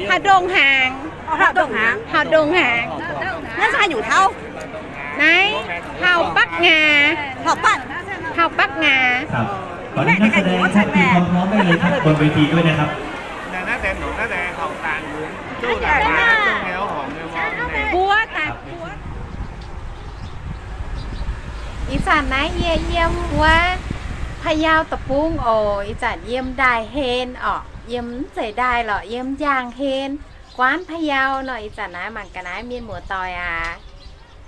Hauv ndongh hnaangx. Hauv ndongh hnaangx. Naaiv haaix nyungc taux? Naaiv hauv Bắc Nga. Hauv Bắc Nga. ครับ ตอนนี้นักแสดงครับ เตรียมความพร้อมได้เลยครับ บนเวทีด้วยนะครับ Buov daaih buov. Ih zanc naaiv yie yiem wuov พะเยา deic-bung oc. Ih zanc yiem ndaaih hlen orqc, yiem mv zeiz ndaaih lorqc, yiem njang hlen, แคว้นพะเยา nor. Ih zanc naaiv mangc ga'naaiv mienh muoz-doic aac,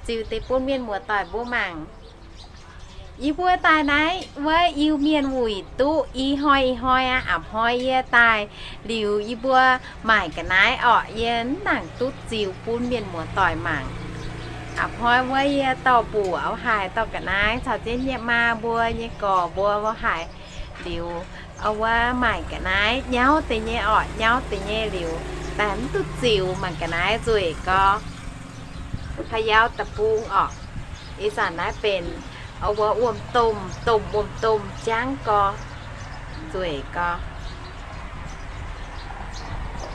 ziux deix bun mienh muoz-doic mbuo mangc. Yie mbuo daaih naaiv wuov Iu-Mienh wuic duqv i hnoi i hnoi aqv. A'hnoi yie daaih liuz yie mbuo maaic ga'naaiv orqc, yie mv nangc duqv ziux bun mienh muoz-doic mangc. A'hnoi wuov yie dorh mbuoqc auv haic, dorh ga'naaiv caux jienv yie maa mbuo nyei gorx mbuo auv haic liuz, wuov maaic ga'naaiv nyauv deix nyei orqc, nyauv deix nyei liuz, daaih mv duqv ziux, mangc ga'naaiv nzueic gorx. พะเยา deic-bung orqc. Ih zanc naaiv benx wuov wuom-domh, domh wuom-domh jangv gorx, nzueic gorx.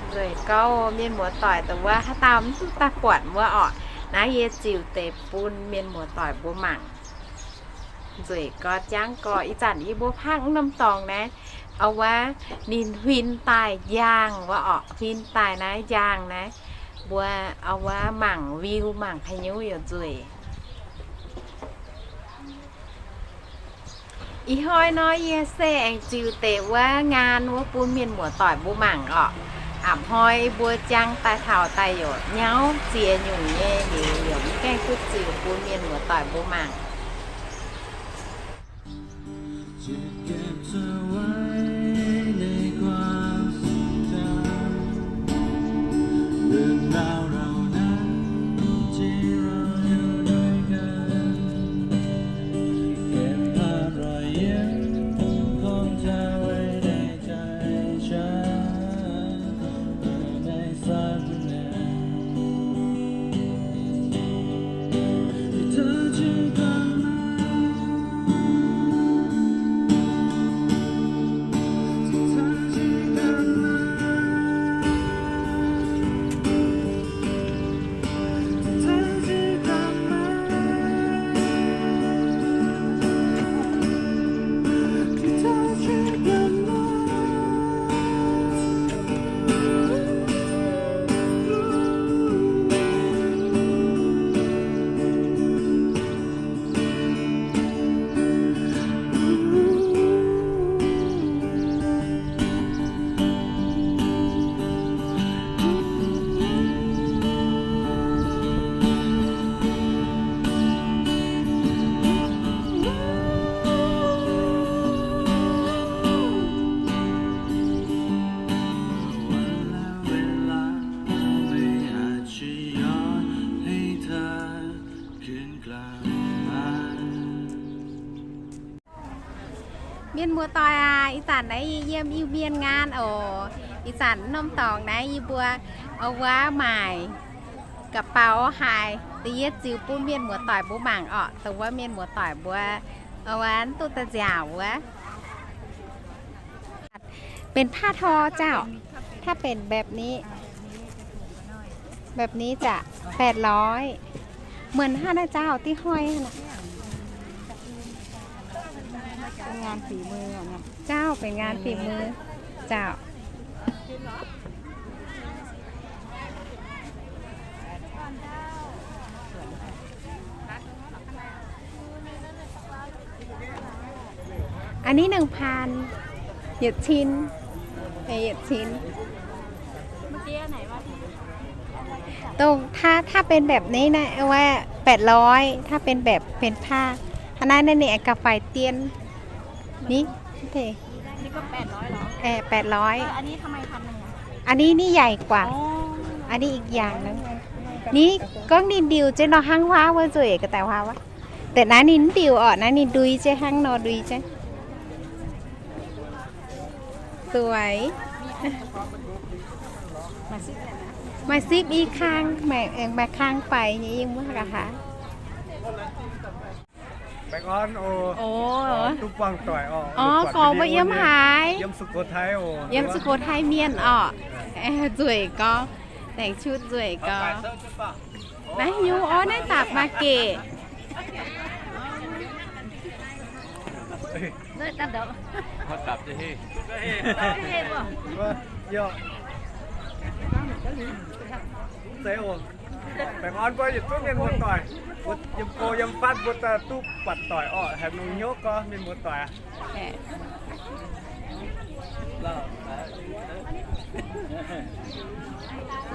Nzueic gorx, mienh muoz-doic dongh wuov haaix dauh mv duqv daaih buatc wuov orqc. Naaiv yie ziux deix bun mienh muoz-doic mbuo mangc. Nzueic gorx jangv gorx. Ih zanc yie mbuo paakv norm dorngx naaiv, wuov ninh huin daaih njaangh wuov orqc, huin daaih naaiv njaangh naaiv, mbuo wuov mangc วิว mangc haaix nyungc yaac nzueic. Ih hnoi nor yie se aengx ziux deix wuov ngaan wuov bun mienh muoz-doic mbuo mangc orqc. A'hnoi mbuo jangv daaih taux daaih yaac nyauv ziex nyungc nyei liuz, yaac mv gaengh duqv ziux bun mienh muoz-doic mbuo mangc. Mienh muoz-doic aac, ih zanc naaiv yie yiem Iu-Mienh ngaan oc. Ih zanc norm dorngx naaiv yie mbuo wuov maaic ga'baux haaix, da'yietv ziux bun mienh muoz-doic mbuo mangc orqc. Dongh wuov mienh muoz-doic mbuo wuov duqv daaih nziaauc wuov. Benx ผ้าทอ เจ้า ถ้าเป็นแบบนี้ แบบนี้จะ แปดร้อย เหมือนห้านะเจ้า ที่ห้อยน่ะ เป็นงานฝีมืออะเนี่ย เจ้า เป็นงานฝีมือ เจ้า อันนี้ หนึ่งพัน เหยียดชิ้น เอ่อ เหยียดชิ้น เมื่อกี้อันไหนวะพี่ ตรง ถ้า ถ้าเป็นแบบนี้นะ เอาไว้ แปดร้อย ถ้าเป็นแบบเป็นผ้า อันนั้น นั่นนี่ กาไฟเตี้ยน นี่ โอเค นี่ก็ แปดร้อย เหรอ เออ แปดร้อย เออ อันนี้ทำไม พันหนึ่ง อ่ะ อันนี้นี่ใหญ่กว่า อ๋อ อันนี้อีกอย่างหนึ่ง นี่ ก็นี่ดิวเจ๊เนาะ ห้างว้าว่าสวยก็แต่ว่าว่า แต่นั้นนี่ดิวออกนะ นี่ดุยเจ๊ ห้างนอดุยเจ๊ สวย มาซิปอีกข้าง มา เอ่อ มาข้างไป นี่ยิ่งมากอะค่ะ Baengh orn oc. Ov, duqv buangh doic oc. Ov, gorx mbuo yiem haaix? Yiem Sukhothai oc. Yiem Sukhothai mienh oc. Nzueic gorx, laengz qutv nzueic gorx. Naaiv nyungc orv naaiv dapc maaih gec. Baengh orn mbuo yietc zungv mienh muoz-doic, yiem go yiem fatv mbuo daaih duqv buatc doic orqc, haiz lungh hnyouv gorx mienh muoz-doic.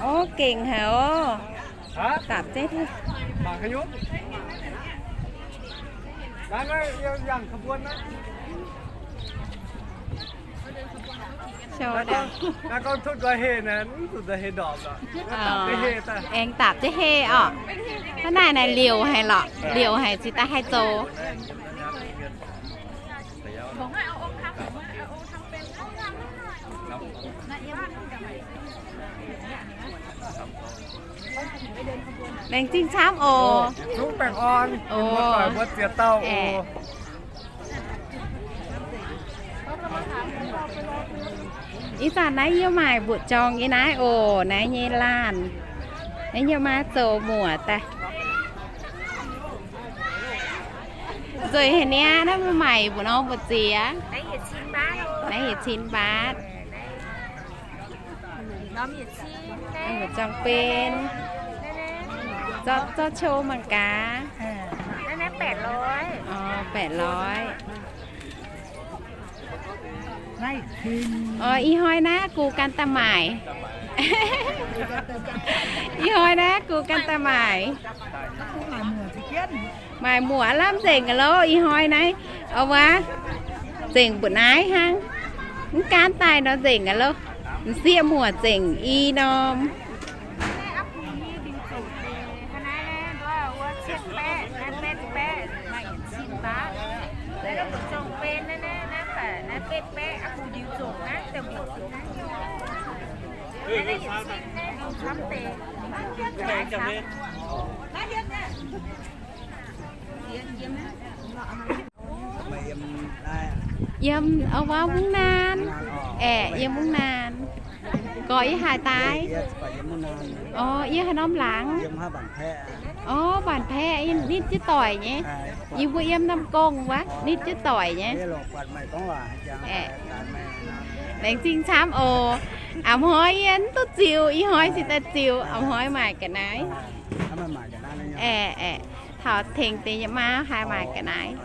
Ov, gengh haic oc. Dapc jienv. Aengx dapc jienv heh orqc. Hnangv naaic naaic liouc haic lorqc, liouc haic ziouc daaih haih zoux. Laengz zingh camv oc. Zungv baengh orn, muoz-doic mbuo ziex dauh oc. Ih zanc naaiv yie maaic mbuoqc jorngx nyei naaiv oc, naaiv nyei laanh. Naaiv yie maa zoux muoc daaih. Nzueic haic niaa, naaiv mbuo maaic mbuoqc norm mbuoqc ziex. Naaiv yietc cin mbaatv. Mbuoqc jorngx ben. Zorqv qou mangc gaax. Orv, แปดร้อย. Orv, ih hnoi naaiv gux gan daaih maaic. Ih hnoi naaiv gux gan daaih maaic. Maaic muoc lamh nzengc aqv loh, ih hnoi naaiv. Wuov, nzengc mbuoqc naaiv hnangv. Mv gaanv daaih nor nzengc aqv loh. M'sieqv muoc zengc i norm. Yiem, wuov, mungv naanv. Aeqv, yiem mungv naanv. Gorx yie haaix daaih? Orv, yie haaix norm laangz? Orv, Mbaanc Paeqv, nitv jienv doic nyei. Yie mbuo yiem Nam Gong wuov, nitv jienv doic nyei. Aeqv, laengz zingh camv oc. A'hnoi yie mv duqv ziux, ih hnoi se daaih ziux, a'hnoi maaic ga'naaiv. Aeqv, aeqv, taux tengx deix yie maa haaix maaic ga'naaiv.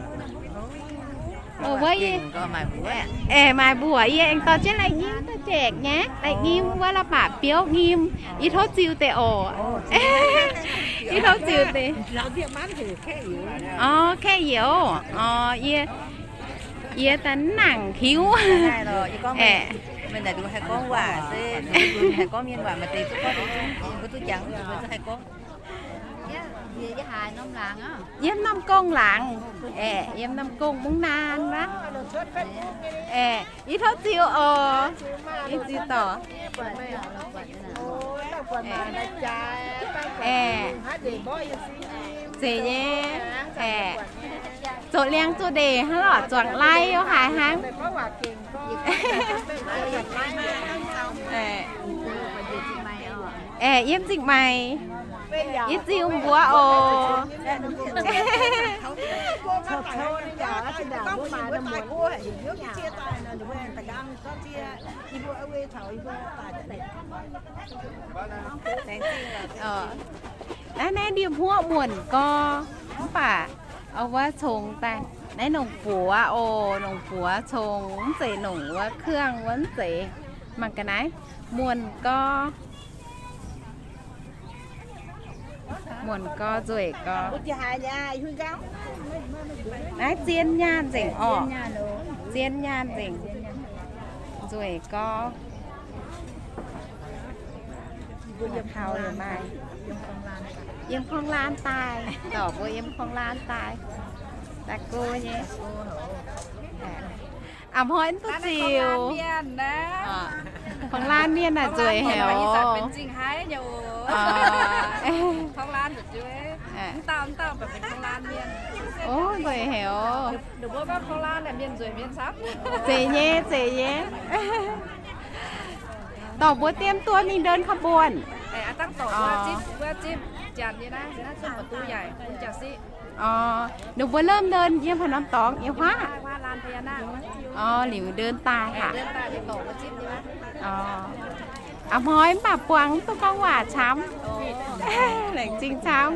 Wuov, aeqv, maaic mbuoqc yie aengx dorh jienv lai nyim daaih jekc nyei. Lai nyim wuov la'baac biouv nyim. Yie tov ziux deix oc. Yie tov ziux deix. Orv, kaeqv youz. Orv, yie, yie daaih mv nangc hiuv. Aeqv, yiem Nam Gong laangz. Aeqv, yiem Nam Gong mungv naanv wuov. Aeqv, yie tov ziux oc. Yie ziux dorc. Aeqv, zeiz nyei. Aeqv, zoux liangx zoux ndeic hnangv lorqc, zuangx lai youh haaix hnangv. Aeqv, yiem Zingh Maix. Yie ziux mbuox oc. Naaiv, naaiv ndie-hmuoqv muonc gorx, mv baac wuov congx daaih. Naaiv nongc buoz oc, nongc buoz congx, mv zeiz nongc wuov เครื่อง wuov, mv zeiz. Mangc ga'naaiv, muonc gorx. Muonc gorx, nzueic gorx. Naaiv zien nyaanh nzengc orqc. Zien nyaanh nzengc. Nzueic gorx. Yiem korng-laanh daaih, dorc mbuo yiem korng-laanh daaih, daaih go nyei. A'hnoi mv duqv ziux. Korng-laanh mienh naaic nzueic haic oc. Ov, nzueic haic oc. Zeiz nyei, zeiz nyei. Dorc mbuo diem duqv mingh เดินขบวน. Ninh mbuo เริ่มเดิน yiem haaix norm dorngx nyei huaav? Liuz เดิน daaih haic. A'hnoi mv baac buangh duqv gorngv waac camv. Laengz zingh camv.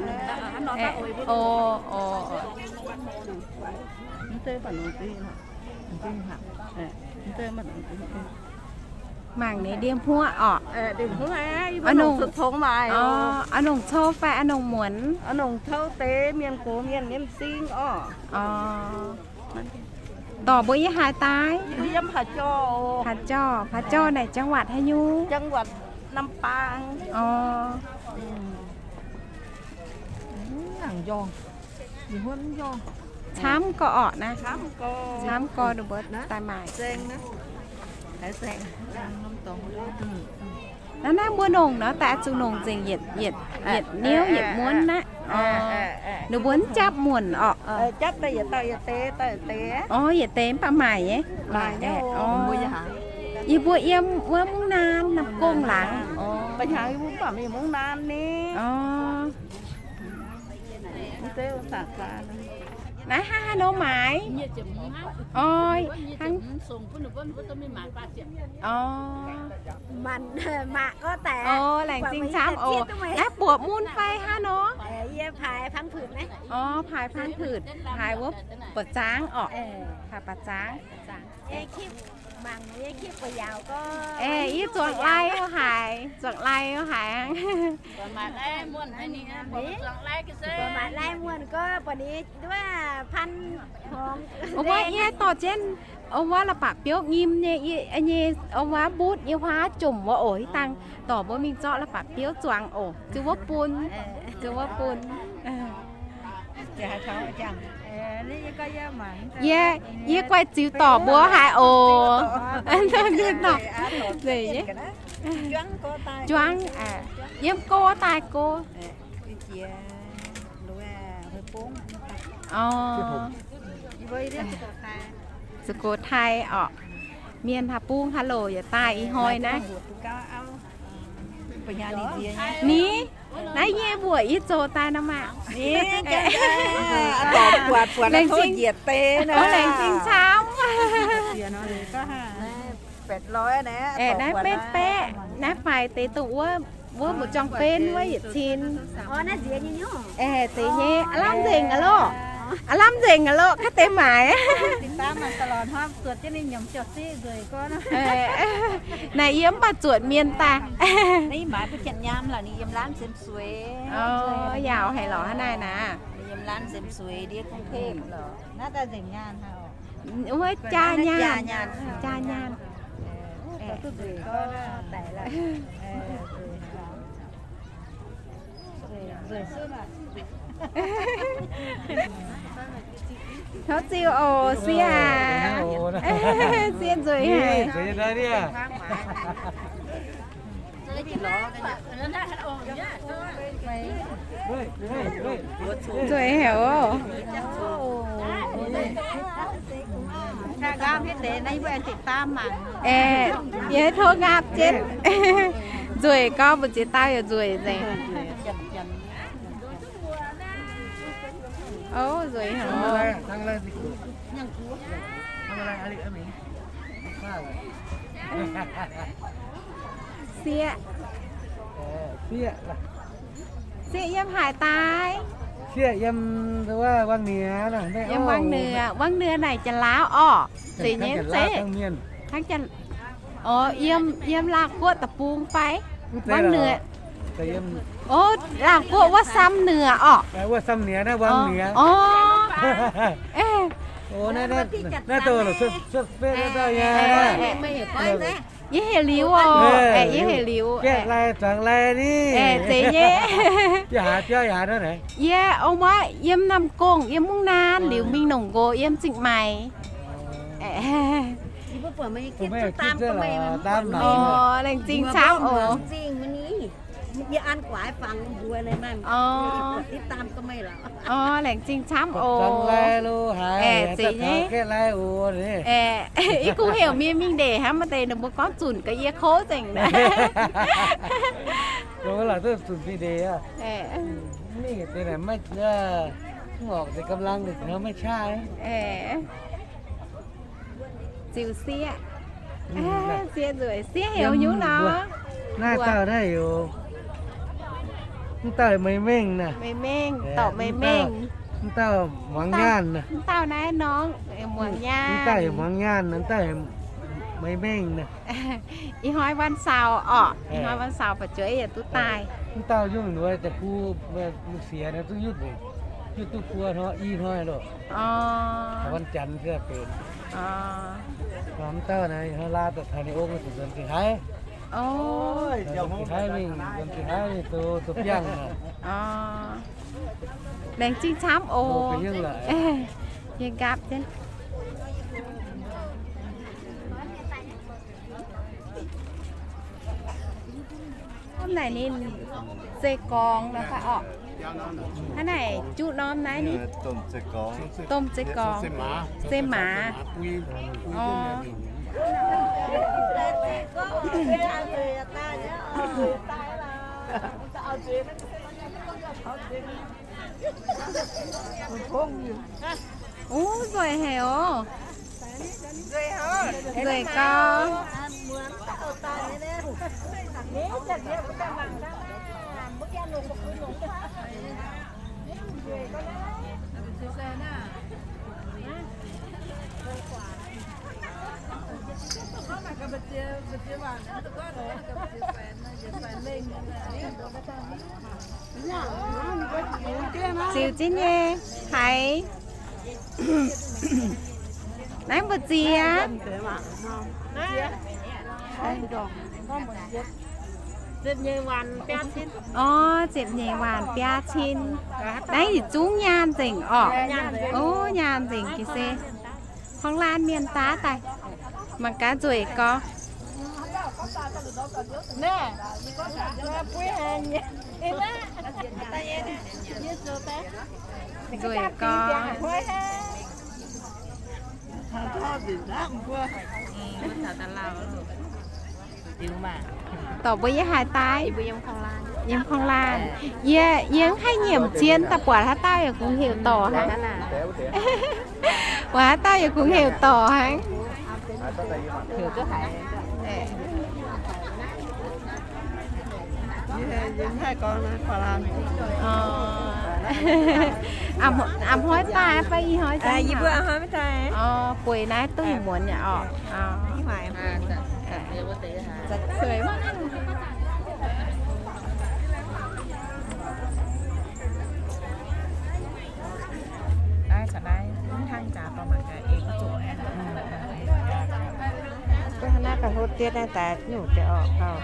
Mangc ninh ndie hmuoqv orqc. A'nongc cou fai a'nongc muonz? A'nongc cou deix, mienh gox mienh nyei m'zing orqc. Dorc mbuo yiem haaix daaih? Haaix jorh, haaix jorh naaic จังหวัด haaix nyungc? Camv gorx orqc naaiv. Camv gorx, ninh mbuo daaih maaic. Naaiv, naaiv mbuo nongc nor, daaih zuqc nongc nzengc yietc, yietc niouv yietc muonz naaiv. Ninh mbuo mv japv muonc orqc. Orqc, yietc deix mv baac maaic nyei. Yie mbuo yiem wuov mungv naanv, Namh Gong laangz. Naaiv hnangv haaix nor maaiz? Orqc, hnangv, orqc, laengz zingh camv oc. Naaiv buoqc mun fai hnangv nor? Orqc, paaix พังผืด orqc, paaix พังผืด, paaix wuov buoqc zaangv orqc. Paaix buoqc zaangv. Aeqv, yie zuangx lai haic, zuangx lai haic. Wuov yie dorh jienv, wuov la'bapc biouv nyim nyei, nyei, wuov mbutv nyei huaav jomc wuov oc. Ih dangh dorc mbuo mingh zorqv la'bapc biouv zuangx oc. Ziouc wuov bun, ziouc wuov bun. Yie, yie guai ziux dorc mbuo haic oc. Nzengc, juangv, yiem go daaih go. Orqc, Sukothai orqc. Mienh haaix bung haaix loc yaac daaih ih hnoi naaiv. Ni, naaiv yie mbuoqc yie zoux daaih nor maah. Laengz zingh camv. Aeqv, naaiv betv baeqv, naaiv faix deix dongh wuov, wuov mbu'zorng-benv wuov yietc cin. Aeqv, zeiz nyei, aav lamh nzengc aqv loh. Aav lamh nzengc aqv loh, ga'deix maaic. Naaic yie mv baac zuotc mienh daaih. Yaac haiz lorz hnangv naaiv naaic. Wuov jaa nyaanh, jaa nyaanh. Tov ziux oc, sieqv aac. Sieqv nzueic haic. Nzueic haic oc. Aeqv, yie tov ngapv jienv. Nzueic gorngv mbu'ziex dauh yaac nzueic nzengc. Ov, nzueic haic oc. Sieqv, sieqv yiem haaix daaih? Sieqv yiem Wang Nue. Yiem Wang Nue. Wang Nue naaic Janx-Laauv orqc? Zeiz nyei, zeiz. Hnangv Janx-, orqc, yiem, yiem Laauv Guoqv deic-bung fai? Wang Nue. Ov, Laauv Guoqv wuov Sam Nue orqc? Orqc. Yie heuc Liuz oc. Aeqv, yie heuc Liuz. Aeqv, zeiz nyei. Yie ong muaiv yiem Namh Gong, yiem Mungv Naanv, liuz mingh nongc nqox yiem Zingh Maix. Orqc, laengz zingh camv oc. Orv, laengz zingh camv oc. Aeqv, zeiz nyei. Aeqv, i kungx heuc mienh mingh ndeic hnangv, maaih deix ninh mbuo gorngv zunc ga'yie kouv nzengc. Ziux sieqv, sieqv nzueic, sieqv heuc nyungc nor. Naaiv dauh naaiv yoc, mv dauh Meix Mengh naaiv. Meix Mengh, dorc Meix Mengh. Mv dauh muangx nyaanh naaiv. Mv dauh naaiv norm muangx nyaanh. Mv dauh heuc muangx nyaanh, mv dauh heuc Meix Mengh naaiv. Ih hnoi วันเสาร์ orqc, ih hnoi วันเสาร์ fu'jueiv yaac duqv daaih. Mv dauh nyungc nduov deic-bung, mv siex naaiv duqv yutv, yutv duqv buo hnoi i hnoi loh. วันจันทร์ se benx. Mv dauh naaiv ih hnoi laa daaih taux ninh ong, nzuonx zingh haaix. Nzuonx zingh haaix mingh, nzuonx zingh haaix mingh zoux, zoux biangh naaic. Laengz zingh camv oc. Yie nqaapv jienv. Norm naaic ninh zeiv-gorngx nor fai orqc? Hnangv naaic juqv norm naaiv ninh domh zeiv-gorngx, zeiv-maaz. Orv. Uv, nzueic haic oc. Nzueic gau. Ziux jienv nyei haiz. Naaiv mbu'ziex? Orv, ziepc nyeic waanc biaa cin. Naaiv yietc zungv nyaanh nzengc orqc. Ov, nyaanh nzengc ga'sie. Hnangv laanh mienh daav daaih. Mangc gaax nzueic gorx. Nzueic gorx. Dorc mbuo yiem haaix daaih? Yiem Korng-Laanh. Yie, yie mv haih nyiemc zien, daaih buatc haaix dauh yaac kungx heuc dorc hnangv. Buatc haaix dauh yaac kungx heuc dorc hnangv. A'hnoi daaih fai ih hnoi? Bueix naaiv duqv muonz yaac orqc. Naaiv caux naaiv mv hnangv jaax dorh mangc gaax eix duqv zuqc. Naaiv ga'hlo dietv naaiv daaih nyungc deix orqc gauh.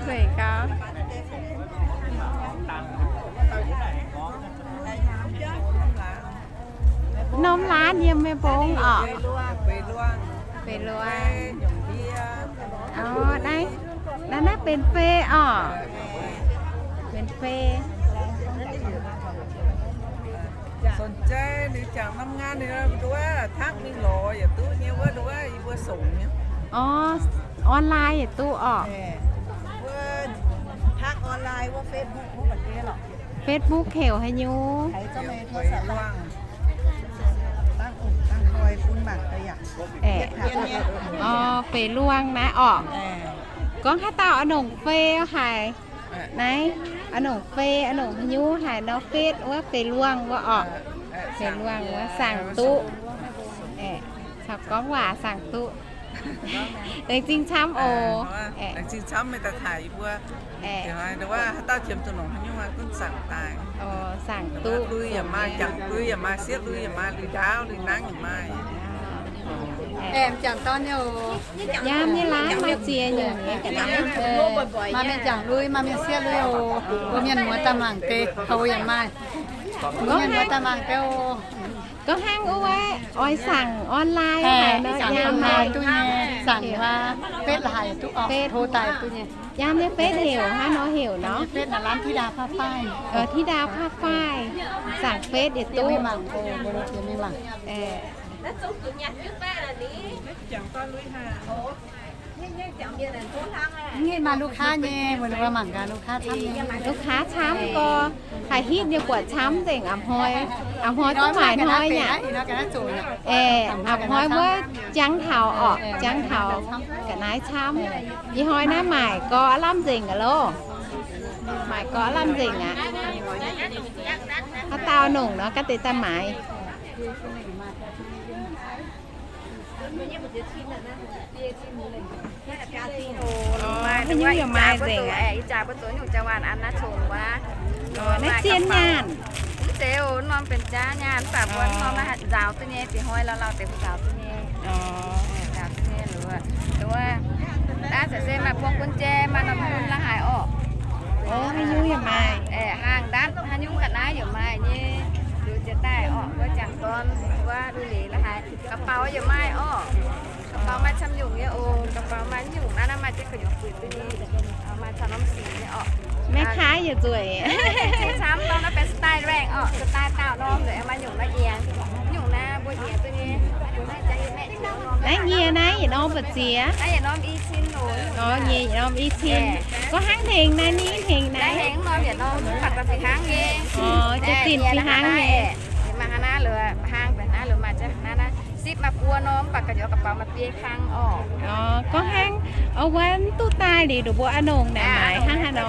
Nzueic gau. Norm laanh yiem mienh mbong orqc? Beix Luangh. Naaiv, naaiv, naaiv benx fei orqc? Benx fei. สนใจ liuz jangx norm งาน liuz nduov ทัก mingh lorz yaac duqv nyei wuov, nduov yie mbuo songx nyei. Orv, online yaac duqv orqc? Wuov ทัก online wuov Facebook wuov baac deix lorqc. Facebook heuc haaix nyungc? Beix Luangh. Orv, Beix Luangh naaiv orqc? Gorngv haaix dauh a'nongc fei haic? Naaiv, a'nongc fei, a'nongc haaix nyungc haic nor, Face wuov Beix Luangh wuov orqc? Beix Luangh wuov saangc duqv. Caux gorngv waac saangc duqv. Laengz zingh camv oc. Laengz zingh camv meih daaih taaih yie mbuo. Haaix dauh qiemx zuqc nongc haaix nyungc gunv saangc daaih. Saangc duqv. Lui yaac maaih, jangx lui yaac maaih, sieqv lui yaac maaih, lui ndaauv lui nangv yaac maaih. Aengx jangx dorn nyei oc. Yaac mienh laanh maaih ziex nyungc. Maaih mienh jangx lui, maaih mienh sieqv lui oc. Mbuo mienh muoz daaih mangc deix, houc yaac maaih. Gorngv hnangv, gorngv hnangv wuov oix saangc online haic nor, saangc online duqv nyei, saangc wuov Face la'haic duqv, Face tov daaih duqv nyei. Yiem nyei Face heuc hnangv nor heuc nor. Face naaiv ร้านธิดาผ้าฝ้าย เอ่อ ธิดาผ้าฝ้าย saangc Face yietc duqv. Mv maaih ลูกค้า nyei, mbuo mangc gaax ลูกค้า camv nyei. ลูกค้า camv gorx, haih hitv nyei buatc camv nzengc. A'hnoi, a'hnoi duqv maaic hnoi nyei. Aeqv, a'hnoi wuov jangx taux orqc, jangx taux ga'naaiv camv. Ih hnoi naaiv maaic gorx lamh nzengc aqv loh. Maaic gorx lamh nzengc aqv. Haaix dauh nongc nor gaax deix daaih maaiz. Haaix nyungc yaac maaih nzengc aqv. Ih jaax mbuo zoux nyungc jaa waanc an naaiv congx wuov. Naaiv zien nyaanh. Mv zeiz oc, norm benx jaax nyaanh, mv baac mbuo norm naaiv nzaaux duqv nyei, diex hnoi lauh lauh deix mbuo nzaaux duqv nyei. Nzaaux duqv nyei, nduov, nduov, daav se maaih buang กุญแจ, maaih norm mun la'haic orqc. Haaix nyungc yaac maaih. Haangh ndatv haaix nyungc ga'naaiv yaac maaih nyei. Nduov jiex daaih orqc, wuov jangx dorn, wuov lui leiz la'haic, กระเป๋า yaac maaih orqc. กระเป๋า maaih camv nyungc nyei oc. กระเป๋า maaih nyungc naaiv, naaiv maaih jienv gu'nyuoz fuix duqv nyei. Maaih camv norm sic nyei orqc. แม่ค้า yaac nzueic. Camv norm naaiv benx style rack orqc, style dauh norm nduov, maaih nyungc naaiv yie, nyungc naaiv mbuo yie duqv nyei. Naaiv yie naaiv yietc norm mbu'ziex. Naaiv yietc norm i cin oc. Yie yietc norm i cin. Gorngv hnangv hnengx naaiv, ninh hnengx naaiv. Naaiv hnengx norm yietc norm, mv baac fih hnangv nyei. Jiex zinh fih hnangv nyei. Maaih hnangv naaiv lorqc, hnangv benx naaiv lorqc, maaih zaqc naaiv naaiv. Sipv maaih buo norm, mv baac gu'nyuoz กระเป๋า maaih biei kang orqc. Gorngv hnangv wuov duqv daaih liuz, nduov mbuo a'nongc naaic maaiz hnangv haaix nor?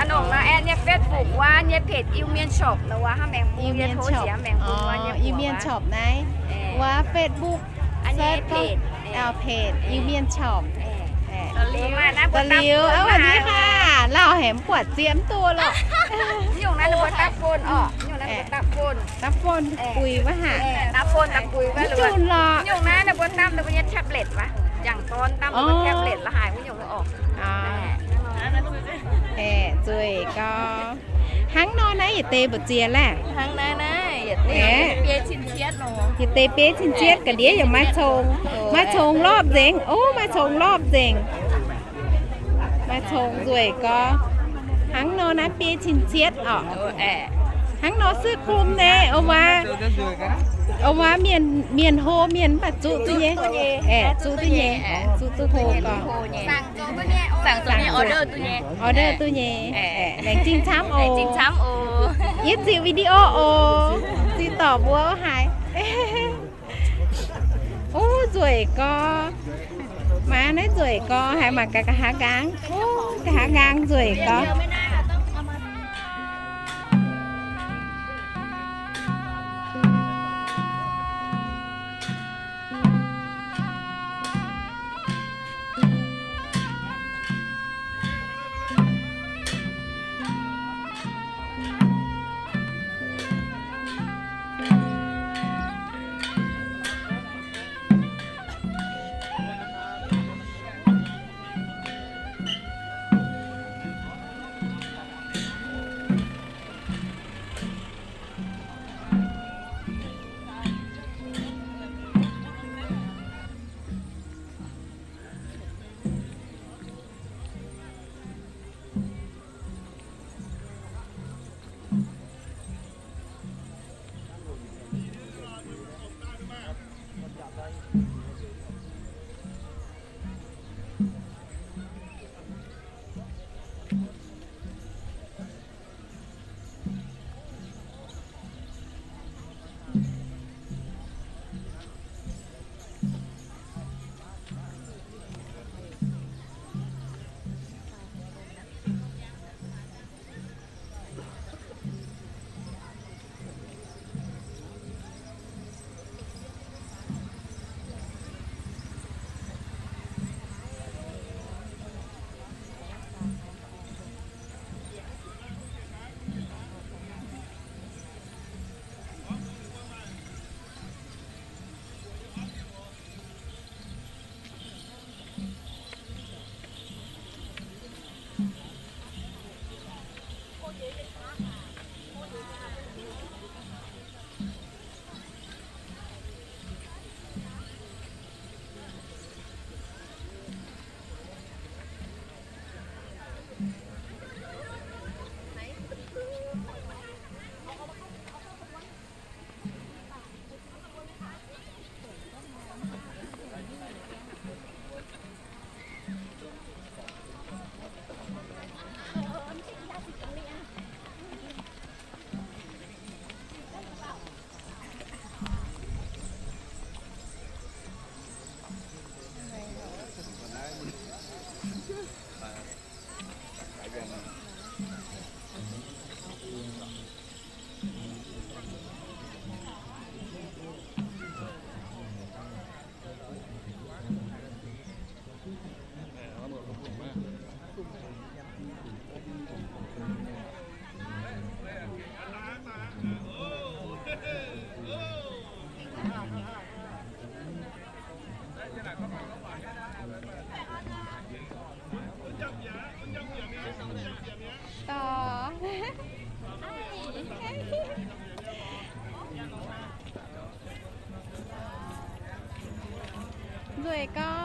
A'nongc nor aengx nyei Facebook wuov nyei page Iu Mien Shop nor wuov, hnangv maengx bung nyei tov nziex maengx bung wuov nyei Iu Mien Shop naaiv. Wuov Facebook search page Iu Mien Shop. Da'liuz, สวัสดีค่ะ lauh hemx buatc ziex mv duqv lorqc. Nyungc naaiv ninh mbuo dapv phone orqc, nyungc naaiv ninh mbuo dapv phone. Dapv phone buix wuov haic. Dapv phone dapv buix wuov, junh lorqc. Nyungc naaiv ninh mbuo dapv ninh mbuo nyei tablet wuov, jangc dorn dapv ninh mbuo tablet la'haic wuov nyungc orqc. Aeqv, nzueic gau. Hnangv nor naaiv yietc deix mbu'ziex laeh? Yietc deix biei cin-cietv ga'ndiev yaac maaih congx, maaih congx lorpv nzengc. Ov, maaih congx lorpv nzengc. Maaih congx nzueic gau. Hnangv nor naaiv biei cin-cietv orqc. Hnangv nor เสื้อคลุม naaiv, o, o, mienh, mienh hlo mienh mv baac zuqv duqv nyei. Aeqv, zuqv duqv nyei. Zuqv duqv hlo gau. Order duqv nyei. Laengz zingh camv oc. Yie ziux video oc. Zinh dorc mbuo haiz. Ov, nzueic gau. Maaih naaiv nzueic gau, haiz mangc gaax nqa'haav nqaang. Ov, nqa'haav nqaang nzueic gau. Deix gau.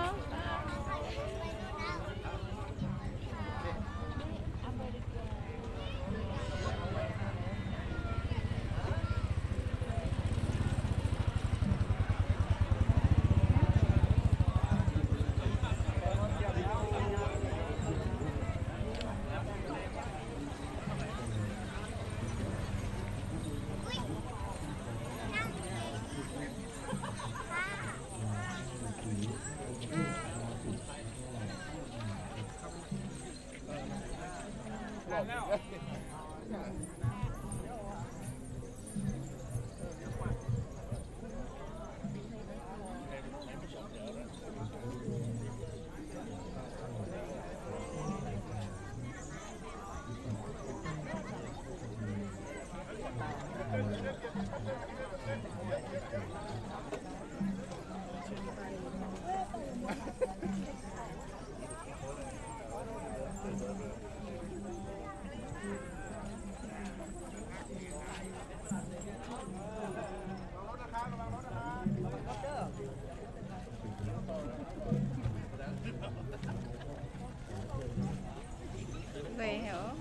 Nzueic haic oc.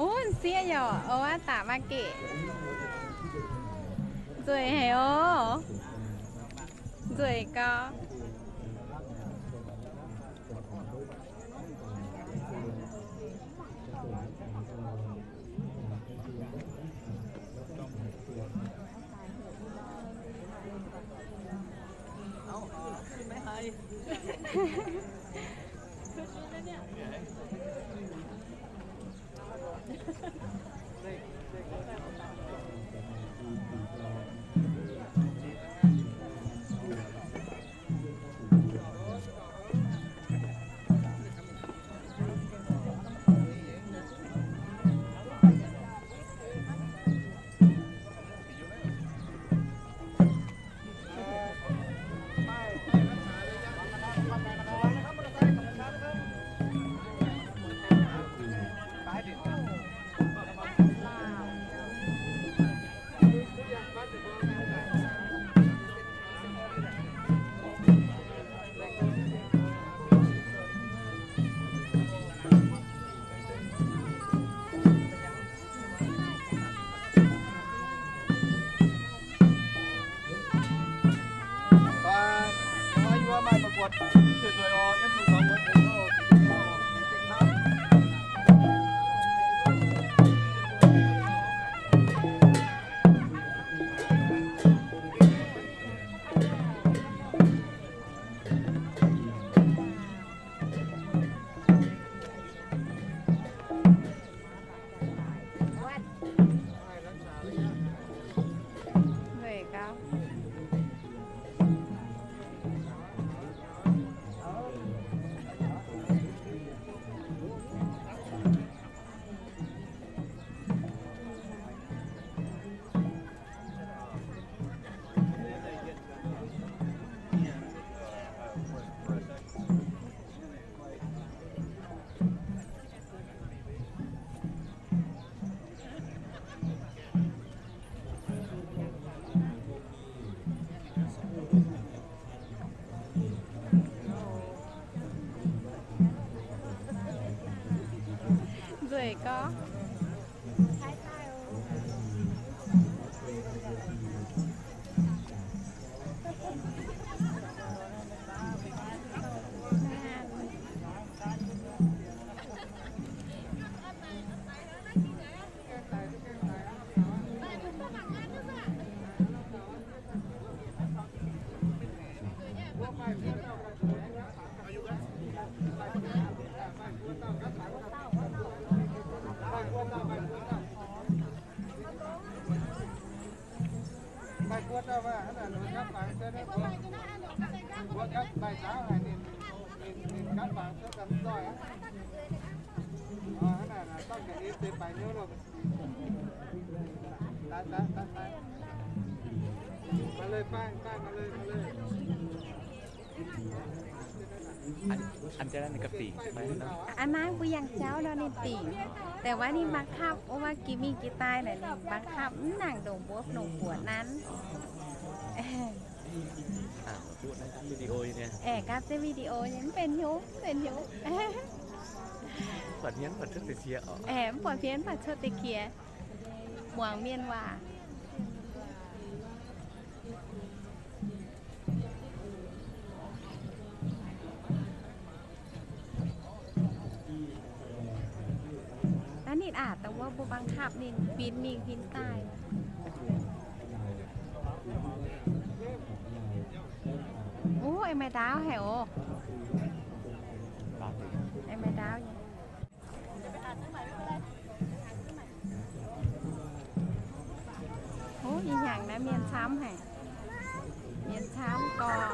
Ov, sieqv yaac oix daaih market. Nzueic haic oc. Nzueic gau. Nzueic gau. อันเจ้านั่นนี่ก็ติ่งไหมเนาะ อันนั้นกูยังเจ้าเนาะนี่ติ่ง แต่ว่านี่บังคับ เพราะว่ากีมีกีตาร์น่ะนี่บังคับ หนังดงบวบหนองบัวนั้น อ่ะพูดนะครับวิดีโออยู่เนี่ย เออ ครับ จะวิดีโอยังเป็นอยู่ เป็นอยู่ ปวดเพี้ยนปวดชุดเสียอ๋อ เออ ปวดเพี้ยนปวดชุดตะเคีย หมวงเมียนว่า Taux ninh aqc dongh wuov mbuo บังคับ ninh huin mingh huin daaih. Ov, aengx maaih ndaauv haic oc. Aengx maaih ndaauv nyei. Ov, ih hnyangx naaiv mienh camv haic. Mienh camv gorx.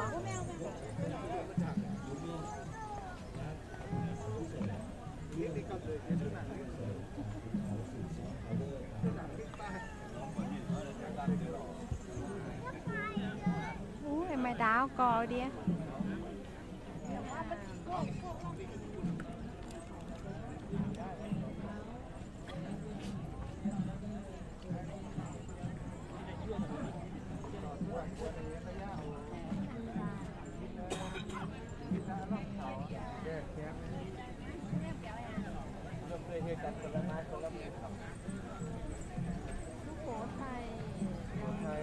Ov, maaih ndaauv gorx diev. Suc Phổ Thầy. Phổ Thầy.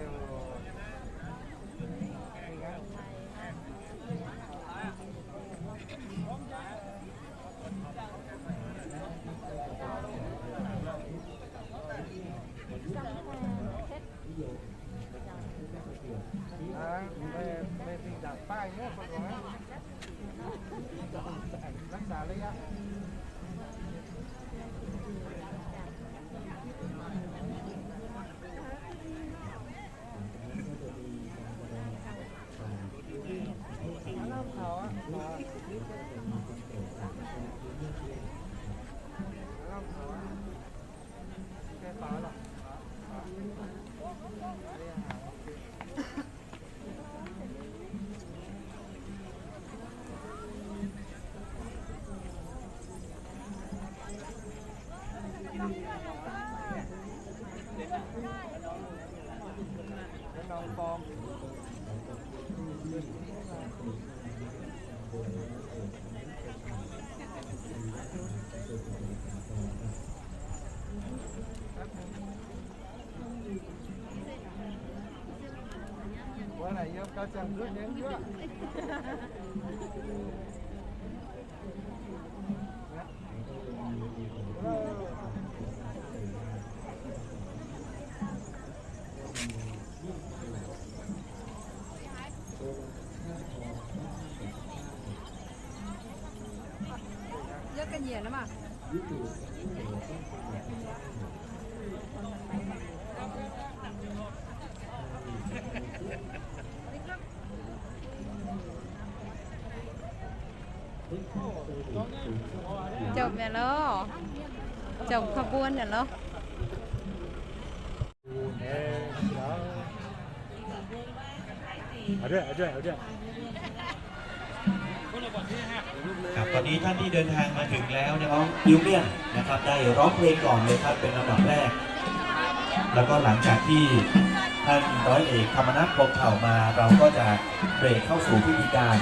Jomc mi'aqv loh. Jomc ขบวน mi'aqv loh. Ov, ครับ ตอนนี้ท่านที่เดินทางมาถึงแล้วนะครับ อิ้วเมี่ยนนะครับ ได้ร้องเพลงก่อนเลยครับ เป็นลำดับแรก แล้วก็หลังจากที่ท่านร้อยเอกธรรมนัส พรหมเผ่ามา เราก็จะเบรกเข้าสู่พิธีการ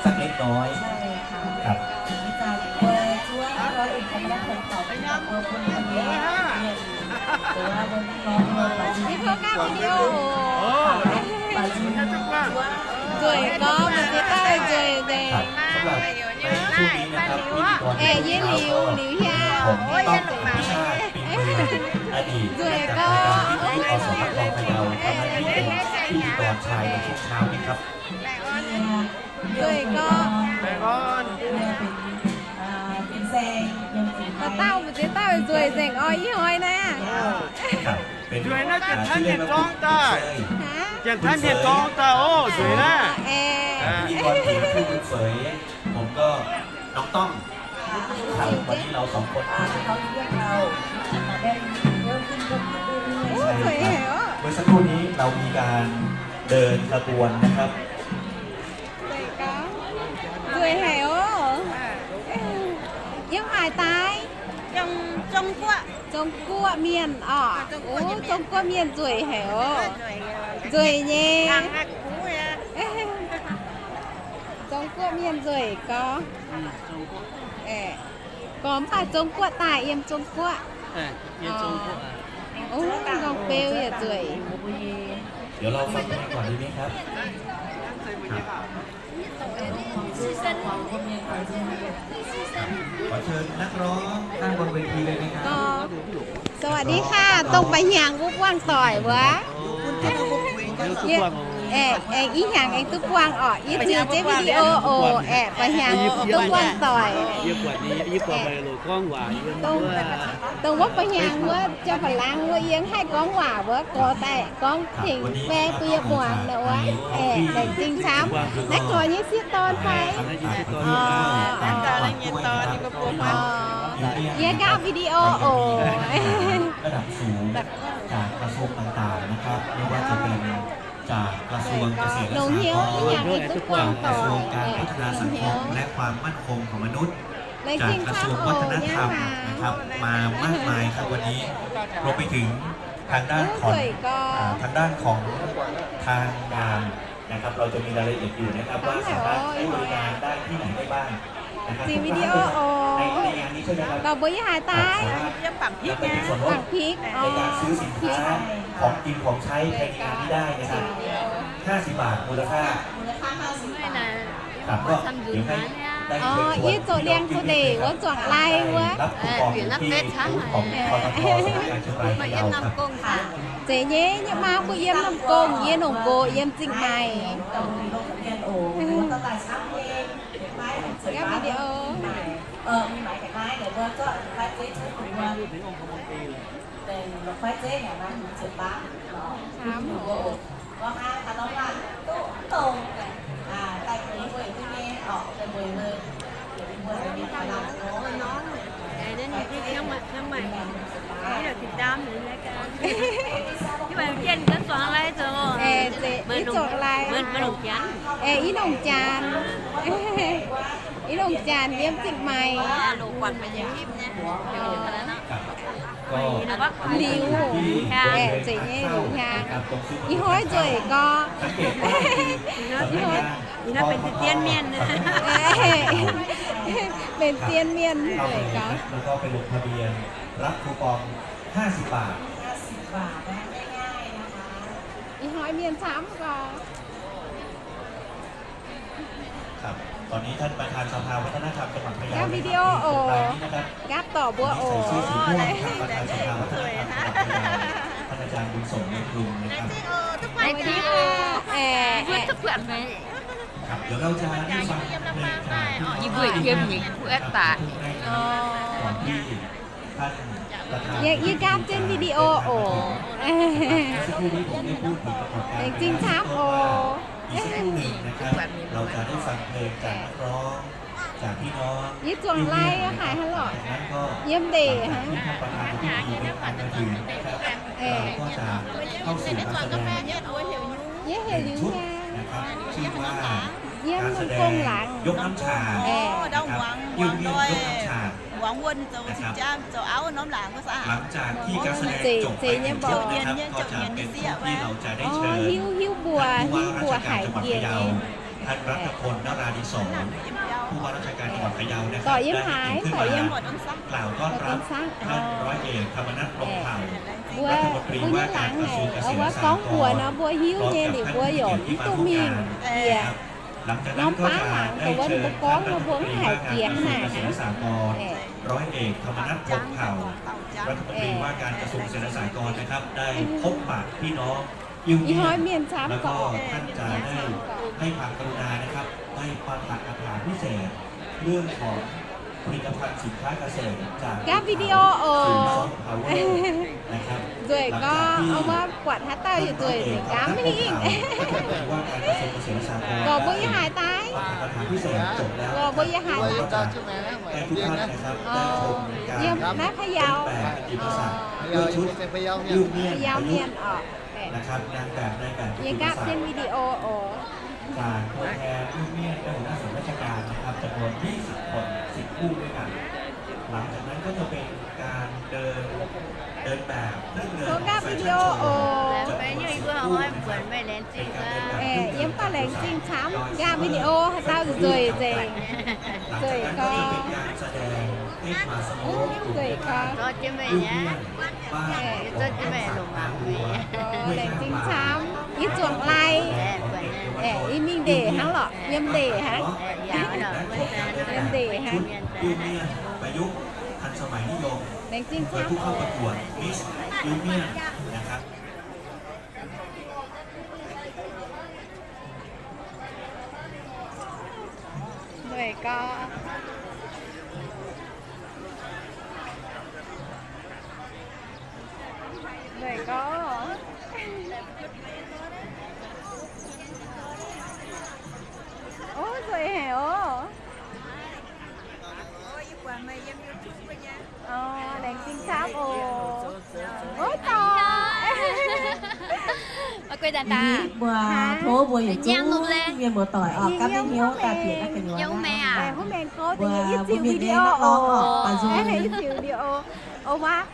สักเล็กน้อย ใช่ค่ะ ครับ มีจากเบอร์ช่วยร้อยเอกธรรมนัส พรหมเผ่า เป็นกับเบอร์คุณคนนี้ หรือว่าเบอร์พี่น้องเบอร์ พี่เพื่อก้าววิดีโอ Nzueic gorx, maiv zeiz daaih nzueic nzengc. ครับ สำหรับในช่วงนี้นะครับ พิธีกร เอ่อ เย้หลิว หลิวเฮีย ผมต้องขออนุญาตเป็นอดีต nzueic gorx, อสมท พะเยา ทำหน้าที่เป็นพิธีกรชายในช่วงเช้านี้ครับ nzueic gorx, dauh dauh maiv zeiz daaih nzueic nzengc oc, ih hnoi naaiv. Nzueic naaiv Janx-Taiv mienh zorng daaih. Haaix? Janx-Taiv mienh zorng daaih oc, nzueic naaiv. พิธีกรหญิงชื่อคุณเสย ผมก็น้องต้อง ครับ วันนี้เราสองคน Ov, nzueic haic oc. เมื่อสักครู่นี้เรามีการเดินขบวนนะครับ Nzueic gorx, nzueic haic oc. daaih? Zong-Guoqv Mienh orqc. Ov, Zong-Guoqv Mienh nzueic haic oc. Nzueic nyei. Zong-Guoqv Mienh nzueic gorx. Gorx mv baac Zong-Guoqv daaih, yiem Zong-Guoqv. Ov, nqorngv beu yaac nzueic. เดี๋ยวเราฟังเพลงก่อนดีไหมครับ ครับ ขอเชิญนักร้องด้านบนเวทีเลยนะครับ สวัสดีค่ะ dongh ba'hnyangx wuov buangh doic wuov. Aengx ih hnyangx aengx duqv buangh orqc. Yie ziux jienv video oc. Aengx ba'hnyangx duqv buangh doic. Dongh wuov ba'hnyangx wuov, jauv-ba'langz wuov, yie haih gorngv waac wuov, gorx daaih gorngv tengx bae bun yie muangx nor wuov. Aengx laengz zingh camv. Naaiv gorx nyei sieqv dorn fai? Yie nqaapv video oc. ระดับสูงจากกระทรวงต่างๆนะครับ ไม่ว่าจะเป็นจากกระทรวงเกษตรและสหกรณ์ จากกระทรวงการพัฒนาสังคมและความมั่นคงของมนุษย์ จากกระทรวงวัฒนธรรมนะครับ มามากมายครับวันนี้ รวมไปถึงทางด้านของ อ่า ทางด้านของทางงานนะครับ เราจะมีรายละเอียดอยู่นะครับ ว่าสามารถใช้บริการได้ที่ไหนได้บ้างนะครับ ใน ในงานนี้ใช่ไหมครับ เราบ่อยากให้ตาย สามารถนำไปเป็นส่วนลดในการซื้อสินค้าของกินของใช้ภายในงานนี้ได้นะครับ ห้าสิบบาท มูลค่า ครับ ก็เดี๋ยวให้ได้เชิญชวนพี่น้องที่ไม่ได้รับคูปองอยู่ที่บูธของ ปตท สำนักงานเชียงรายพะเยาครับ Zeiz nyei, yie maa mbuo yiem Namh Gong, yie nongc nqox yiem Zingh Maaic. Ngapv video. Hnamv oc. Ih zuangx lai, ih nongc jaanx, ih nongc jaanx yiem Zingh Maaic. Liuz, aeqv, zeiz nyei liuz hnyangx. Ih hnoi nzueic gorx. Ih hnoi benx zien mienh. Benx zien mienh nzueic gorx. แล้วก็ไปลงทะเบียนรับคูปองห้าสิบบาท Ih hnoi mienh camv gorx. ครับ ตอนนี้ท่านประธานสภาวัฒนธรรมจังหวัดพะเยา Ngapv video oc. Ngapv dorc mbuo oc. ใส่เสื้อสีม่วงครับ ประธานสภาวัฒนธรรมจังหวัดพะเยา ท่านอาจารย์บุญส่ง เล็กลุงนะครับ Aeqv, aeqv. ครับ เดี๋ยวเราจะได้ฟังเพลงจากพี่น้องที่นั่งนะครับ ก่อนที่ Yie, yie nqaapv jienv video oc. สักครู่นี้ผมได้พูดถึงประกอบการ Laengz zingh camv oc. อีกสักครู่หนึ่งนะครับ เราจะได้ฟังเพลงจากนักร้อง จากพี่น้อง Yie zuangx lai haic hnangv lorqc. จากนั้นก็ yiem ndeic หลังจากที่ท่านประธานในพิธีเดินทางมาถึงนะครับ เราก็จะเข้าสู่การแสดง Yie heuc liuz nyei. นะครับ ชื่อว่า Yiem Namh Gong laangz. ยกน้ำชา นะครับ เอี้ยวเมียนยกน้ำชา นะครับ หลังจากที่การแสดงจบไปเสร็จสิ้นนะครับ ก็จะเป็นช่วงที่เราจะได้เชิญ Hiuv, hiuv mbuoqc, hiuv mbuoqc haic jiex nyei. ท่านรัฐพล นราดิศร ผู้ว่าราชการจังหวัดพะเยานะครับ ได้ให้เกียรติขึ้นมากล่าวต้อนรับท่านร้อยเอกธรรมนัส พรหมเผ่า รัฐมนตรีว่าการกระทรวงเกษตรและสหกรณ์ พร้อมกับท่านผู้มีเกียรติที่มาร่วมงานนะครับ หลังจากนั้นก็จะได้เชิญท่านรัฐมนตรีว่าการกระทรวงเกษตรและสหกรณ์ ร้อยเอกธรรมนัส พรหมเผ่า รัฐมนตรีว่าการกระทรวงเกษตรและสหกรณ์นะครับ ได้พบปะพี่น้อง Ih hnoi mienh camv gorx. แล้วก็ท่านจะได้ให้ความกรุณานะครับ ได้ปาฐกถาพิเศษ เรื่องของผลิตภัณฑ์สินค้าเกษตรจาก Ngapv video oc. นะครับ Nzueic gorx, เอามา buatc haaix dauh yaac nzueic, nzueic nqaamv mingh. ว่าการกระทรวงเกษตรและสหกรณ์ Gorx mbuo yiem haaix daaih? ปาฐกถาพิเศษจบแล้ว Gorx mbuo yiem haaix daaih? ให้ทุกท่านนะครับ ได้ชมการ Yiem naaiv Payau. เล่นแบบกิตติมศักดิ์ ด้วยชุด Payau Mienh oc. นะครับ นางแบบนายแบบกิตติมศักดิ์ Yie nqaapv jienv video oc. จากตัวแทนลูกเมียนและหัวหน้าส่วนราชการนะครับ จำนวนยี่สิบคน สิบคู่ด้วยกัน หลังจากนั้นก็จะเป็นการเดิน เดินแบบเครื่องเดินของแฟชั่นโชว์ จำนวนสิบคู่นะครับ เป็นการเดินแบบเครื่องเดินของสาวน้อย Yiem baac laengz zingh camv, yangh video haaix dauh nzueic nzengc. หลังจากนั้นก็จะเป็นการแสดงเต้นมาสโมกกลุ่มแม่บ้าน Iu Mienh บ้านของท่านสามนางบัว ด้วยหน้าตา Yie zuangx lai, yie mingh ndeic hnangv lorqc, yiem ndeic hnangv, yiem ndeic hnangv. ประยุกต์ทันสมัยนิยม โดยผู้เข้าประกวด Miss Iu Mienh นะครับ Ndueic gorx. Ndueic gorx. Ov, nzueic haic oc. Laengz zingh camv oc. Ov, dorh. Ih, mbuo tov mbuo yietc zungv mienh muoz-doic oc, gapv mingh hnyouv daaih bieqc naaiv gu'nyuoz aqv. Mbuo mienh nyei นักร้อง oc, baac nzung, ih ziux video oc. Ov, maiv,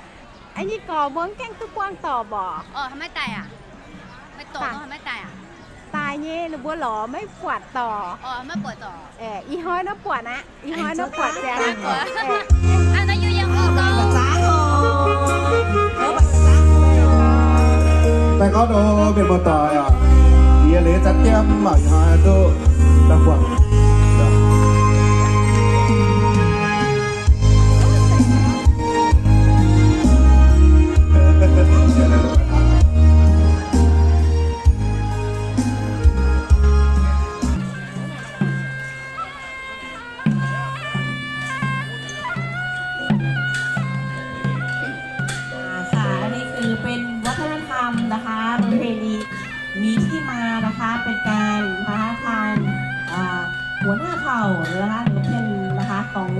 a'nyei gorx mbuo mv gaengh duqv buangh dorc mborqc. Daaih nyei, ninh mbuo lorz maiv buatc dorc. Ih hnoi naaiv buatc aqv. Ih hnoi naaiv buatc ziangx. Daaih gorngv nor mienh muoz-doic oc, yie leiz za'diemv mangc ih hnoi duqv daaih buatc. ค่ะ อันนี้คือเป็นวัฒนธรรมนะคะ ประเพณี มีที่มานะคะ เป็นการนะคะ ทาง อ่า หัวหน้าเผ่านะคะ หรือเป็นนะคะ ของ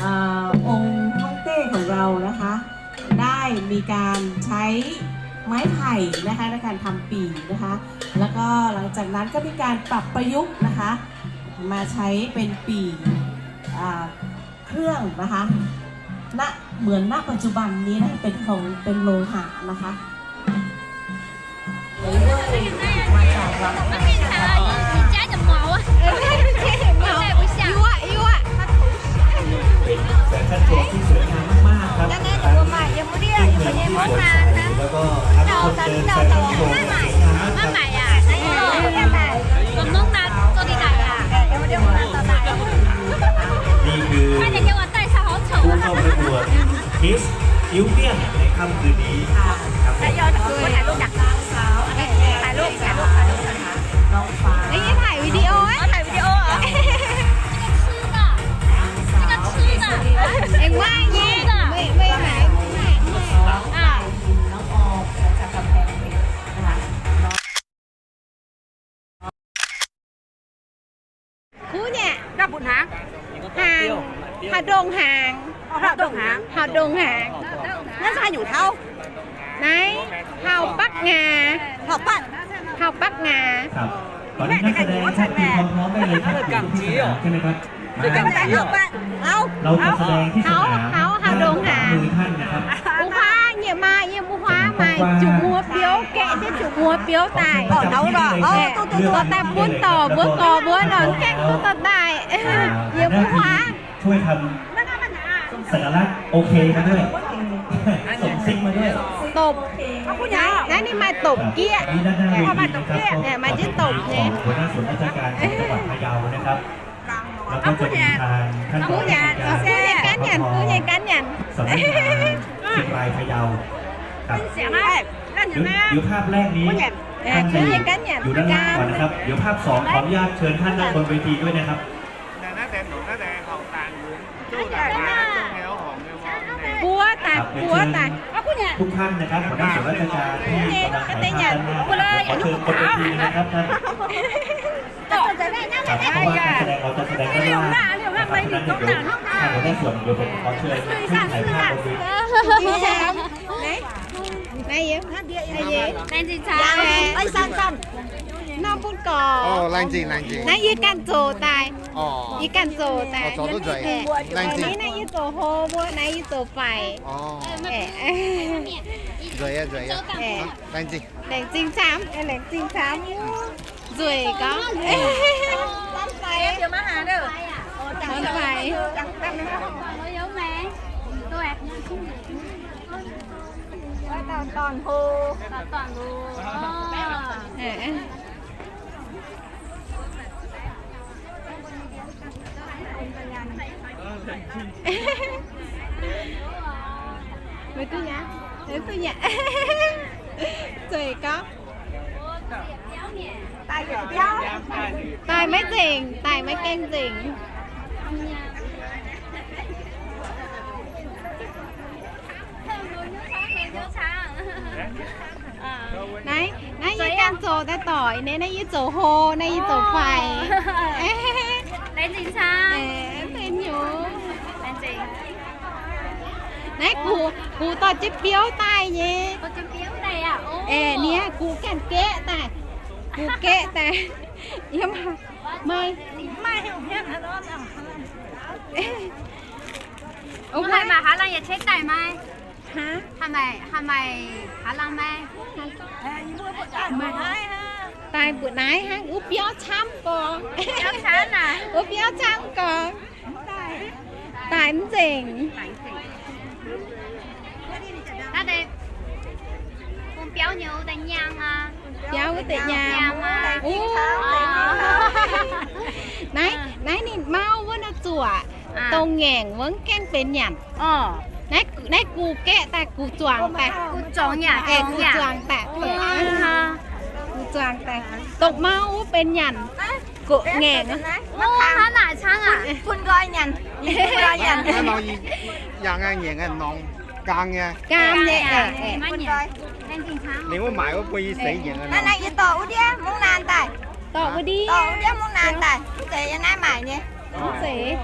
อ่า องค์ฮ่องเต้ของเรานะคะ ได้มีการใช้ไม้ไผ่นะคะ ในการทำปี่นะคะ แล้วก็หลังจากนั้นก็มีการปรับประยุกต์นะคะ มาใช้เป็นปี่ อ่า เครื่องนะคะ ณ เหมือนณปัจจุบันนี้นะ เป็นของ เป็นโลหะนะคะ มาจากวัง เป็นแฟชั่นโชว์ที่สวยงามมากๆครับ ซึ่งเป็นที่สดใสแล้วก็ทั้งคนเดินแฟชั่นโชว์สวยงามมากครับ นี่คือผู้เข้าประกวด Miss Iu Mienh ในค่ำคืนนี้ครับผม ถ่ายรูป ถ่ายรูป ถ่ายรูป ถ่ายรูป น้องฟ้า เฮ้ย ถ่ายวิดีโอ เอ้ย ถ่ายวิดีโอเหรอ เอ็งว่างี้ ไม่ ไม่ไหน น้องออมจากกำแพงเพชรนะคะ Khu nhẹ. Các bụt háng. Hàng. Hào Đông Hàng. Hào Đông Hàng. Hào Đông Hàng. Nó sao nhủ thâu? Đấy. Hào Bắc Ngà. Hào Bắc. Hào Bắc Ngà. ครับ ตอนนี้นักแสดงท่านเตรียมความพร้อมได้เลยครับ อยู่ที่สนามใช่ไหมครับ เราจะแสดงที่สนาม Hào Đông Hàng. Hào Đông Hàng. มือท่านนะครับ Mbuo huaav nyei maaih, yie mbuo huaav maaih zuqc muoz biouv, gaeqv jienv zuqc muoz biouv daaih. Dorh daaih bun dorc mbuo gorx mbuo nor, gaeqv duqv dorh daaih. Yie mbuo huaav ช่วยทำสัญลักษณ์โอเคมาด้วย ส่งซิกมาด้วย Dopc. Naaiv ninh maaih dopc jieqv. นี่ด้านหน้าเวทีนะครับ ก็เป็นภาพของหัวหน้าส่วนราชการของจังหวัดพะเยานะครับ แล้วก็จะมีทางท่านรองผู้อำนวยการ ผู้อำนวยการ สำนักงานเชียงรายพะเยาครับ เดี๋ยว เดี๋ยวภาพแรกนี้ ท่านจะอยู่ อยู่ด้านล่างก่อนนะครับ เดี๋ยวภาพสองขออนุญาตเชิญท่านด้านบนเวทีด้วยนะครับ Buov daaih, buov daaih. ทุกท่านนะครับ หัวหน้าส่วนราชการที่กำลังถ่ายภาพด้านหน้านะครับ ขอเชิญบนเวทีเลยนะครับท่าน ครับ เพราะว่าการแสดงเราจะแสดงด้านล่างนะครับ เพราะฉะนั้นเดี๋ยวท่านหัวหน้าส่วน เดี๋ยวผมขอเชิญขึ้นถ่ายภาพบนเวที Nãy, nãy yếm, nãy yếm. Nãy yếm. Nor bun gorx. Nãy yie ganh zoux daaih. Yie ganh zoux daaih. Naaiv yie zoux hlo, mbuo naaiv yie zoux faix. Nzueic aqv, nzueic aqv. Laengz zingh camv, laengz zingh camv. Nzueic gorngv. Maiv duqv nyanc, maiv duqv nyanc. Zueiz gorngv. Daaih maiv nzengc, daaih maiv gaengh nzengc. Naaiv, naaiv yie ganh zoux daaih doic, naaiv, naaiv yie zoux hlo, naaiv yie zoux faix. Naaiv gux, gux dorh jienv biouv daaih nyei. Aeqv, nie gux ganh gaeqv daaih, gux gaeqv daaih. Yiem maaih, maaih haaix laangz daaih maaih? Haaix maaih haaix laangz maaih? Daaih mbuoqc naaiv hnangv, wuov biauv camv gorx. Wuov biauv camv gorx. Daaih mv nzengc. Biauv wuov deix nyaam. Naaiv, naaiv ninh mauv wuov nor zuoqc, dongh ngaengc wuov gaengh benx nyanc. Naaiv gux gaeqv daaih, gux zuangx daaih. Aeqv, gux zuangx daaih. Gux zuangx daaih. Dongh mauv wuov benx nyanc. Goqv ngaengc. Bun nqoi nyanc. Yangh nyei, ngaengc norm gaam nyei. Gaam nyei. Ninh wuov maaic wuov bun yie seix nyanc. Naaiv yie dorh wuov ndiev mungv naanc daaih. Dorh wuov ndiev, dorh wuov ndiev mungv naanc daaih. Mv zeiz yie naaiv maaic nyei. Mv zeiz.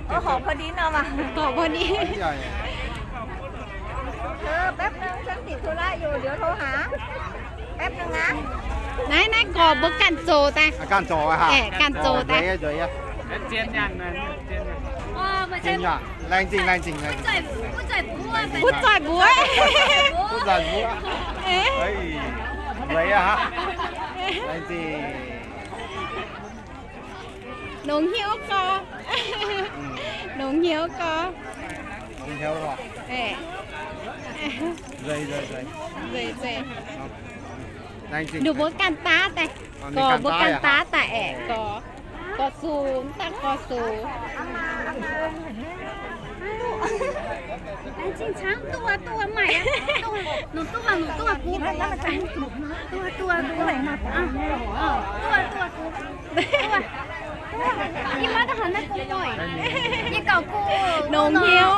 Ov, horpc พอดี nor maah. Horpc พอดี. แป๊บนึง ฉันติดธุระอยู่ เดี๋ยวโทรหา แป๊บนึงนะ. Naaiv, naaiv gorx mbuo ganh zoux daaih. Ganh zoux aqv. Aeqv, ganh zoux daaih. Zien nyaanh, zien nyaanh. Laengz zingh, laengz zingh, laengz zingh. Butv zoih mbuo. Butv zoih mbuo. Nzueic aqv. Laengz zingh. Longx hnyouv gorx. Longx hnyouv gorx. Nzueic, nzueic, nzueic. Ninh mbuo ganh daav daaih. Gorx mbuo ganh daav daaih aeqv, gorx. Gorx sux, daaih gorx sux. Longx hnyouv.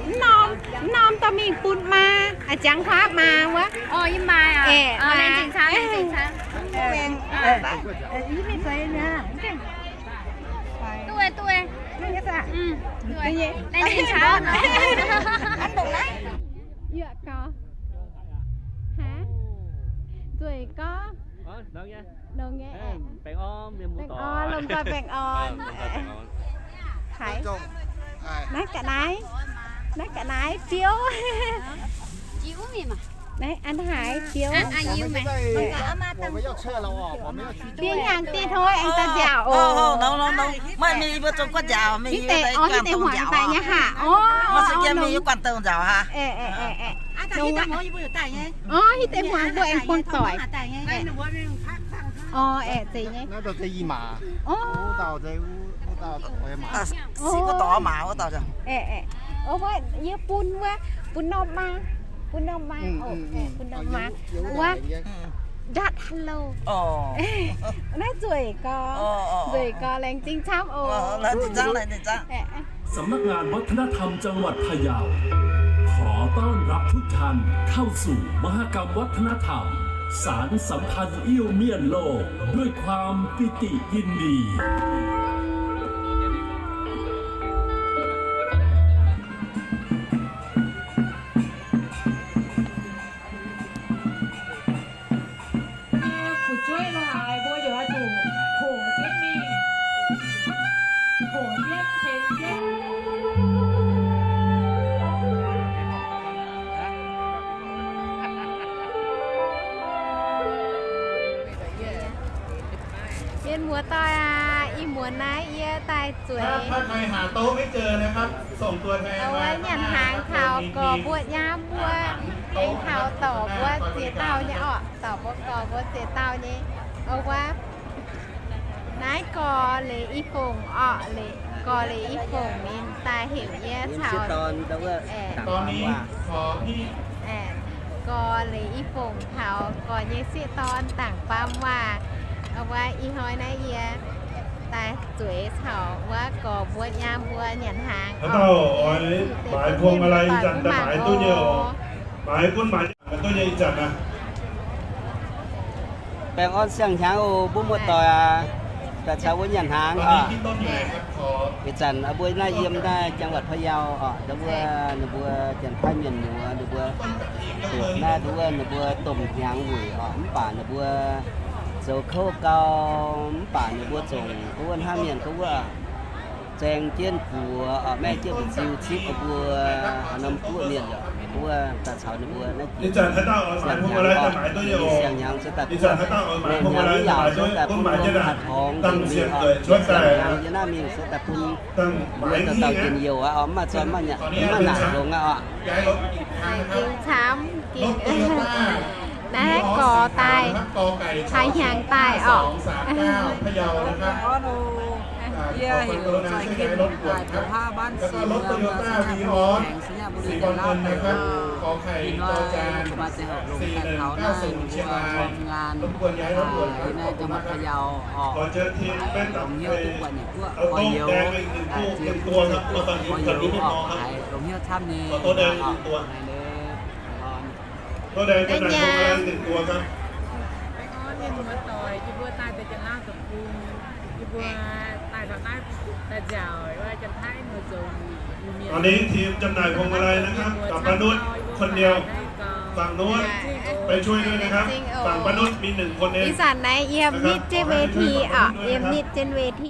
Mv norm, mv norm dorh mingh bun maa, a'jangx huaav maa wuov. Aeqv, maa. Yuoqc gorx. Haaix? Nzueic gorx. Longx nyei. Baengh orn, lomh nzoih baengh orn. Haaix? Naaiv ga'naaiv, naaiv ga'naaiv biouv. Naaiv an haaix biouv? Biouv hnyangx dieh hnoi aengx daaih nziaauc oc. Hitv deix, orv, hitv deix hmuangx daaih nyei haac. Orv, hitv deix hmuangx mbuo aengx buangh doic. Orv, aeqv, zeiz nyei. Orv, aeqv, aeqv, wuov yie bun wuov, bun norm maa, bun norm maa, bun norm maa. Wuov, ndatv hello. Naaiv nzueic gorx, nzueic gorx, laengz zingh camv oc. Aeqv. สำนักงานวัฒนธรรมจังหวัดพะเยา ขอต้อนรับทุกท่านเข้าสู่มหกรรมวัฒนธรรม สารสัมพันธ์เอี้ยวเมียนโลกด้วยความปิติยินดี Fu'jueiv la'haaix mbuo yaac oix zuqc hoqc jienv mingh, hoqc jienv tengx jienv. Mienh muoz-doic aac, ih muonz naaiv yie daaih zueiz nyanc hnaangx taux gorx mbuo nyei mbuo, aengx taux dorc mbuo ziex dauh nyei orqc, dorc mbuo gorx mbuo ziex dauh nyei. Wuov, naaiv gorx leiz i fongc orqc, gorx leiz i fongc ninh daaih heuc yie caux, gorx leiz i fongc taux gorx nyei sieqv dorn dangc baamh waac. Wuov, ih hnoi naaiv yie daaih zueiz caux wuov gorx mbuo nyei mbuo nyanc hnaangx. Haaix dauh oix maaiz พวงมาลัย ih zanc daaih maaiz duqv nyei oc. Maaiz gunv maaiz duqv nyei ih zanc aqv. Baengh orn siang-hnyangx oc, mbuo muoz-doic aac, daaih caux mbuo nyanc hnaangx oc. Ih zanc mbuo naaiv yiem naaiv จังหวัดพะเยา oc, ndau wuov ninh mbuo Janx-Taiv mienh muoz ninh mbuo, naaiv ndau wuov ninh mbuo domh hnyangx wuic oc, mv baac ninh mbuo zoux kouv gau, mv baac ninh mbuo zongc gorngv wuov hnangv mienh gorngv wuov, zaeng jienv buoz oc, maiv jienv mbu'nziu cipv mbuo haaix norm guoqv mienh yaac gorngv wuov daaih caux ninh mbuo naaiv jiex siang-hnyangx oc, siang-hnyangx se daaih bun, hnyangx yaac se daaih bun mbuo haih torngx nzengc mingh oc, siang-hnyangx yie naaiv mingh se daaih bun mbuo dauh dauh njien-youh aqv oc, mv maaih zorn mv maaih naanc longx aqv oc. Naaiv gorx daaih, haih hnyangx daaih orqc. Yie heuc Zoih Kin, daaih Douz Haav Mbaanv Sou, Mienh Muoz Maengx, Singapore, Janx-Lauv daaih. Ih hnoi maaih ziangh hoc longc daaih taux naaiv mbuo muoz-nqaan, yiem naaiv จังหวัดพะเยา orqc, longc hnyouv duqv buatc nyei guoqv gorx-youz, ziex gorx-youz orqc, haiz longc hnyouv camv nyei orqc. Mienh muoz-doic, yie mbuo daaih deix Janx-Lauv deic-bung, yie mbuo daaih taux naaiv daaih nziaauc Janx-Taiv muoz-doic. ตอนนี้ทีมจำหน่ายพวงมาลัยนะครับ กับป้านุชคนเดียว ฝั่งนู้นไปช่วยด้วยนะครับ ฝั่งป้านุชมีหนึ่งคนเอง Ih zanc naaiv yiem nitv jienv เวที orqc, yiem nitv jienv เวที.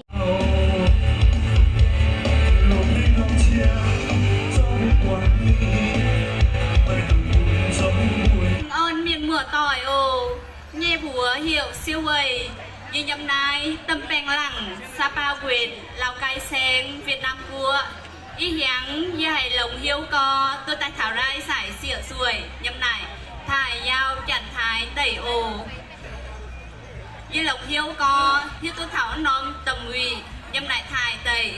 Orn mienh muoz-doic oc. Nyei mbuox heuc Siou Weic. Yie yiem naaiv Domh Baengh Laangc, Sapa Huyện, Lào Cai Saeng, Việt Nam Guoqv. Ih hnyangx yie haiz longx hnyouv gorx duqv daaih taux naaiv saaic sieqv zuoqv yiem naaic taaih Yaauv Janx-Taiv deic oc. Yie longx hnyouv gorx hiuv duqv taux norm domh wuic yiem naaic taaih deic.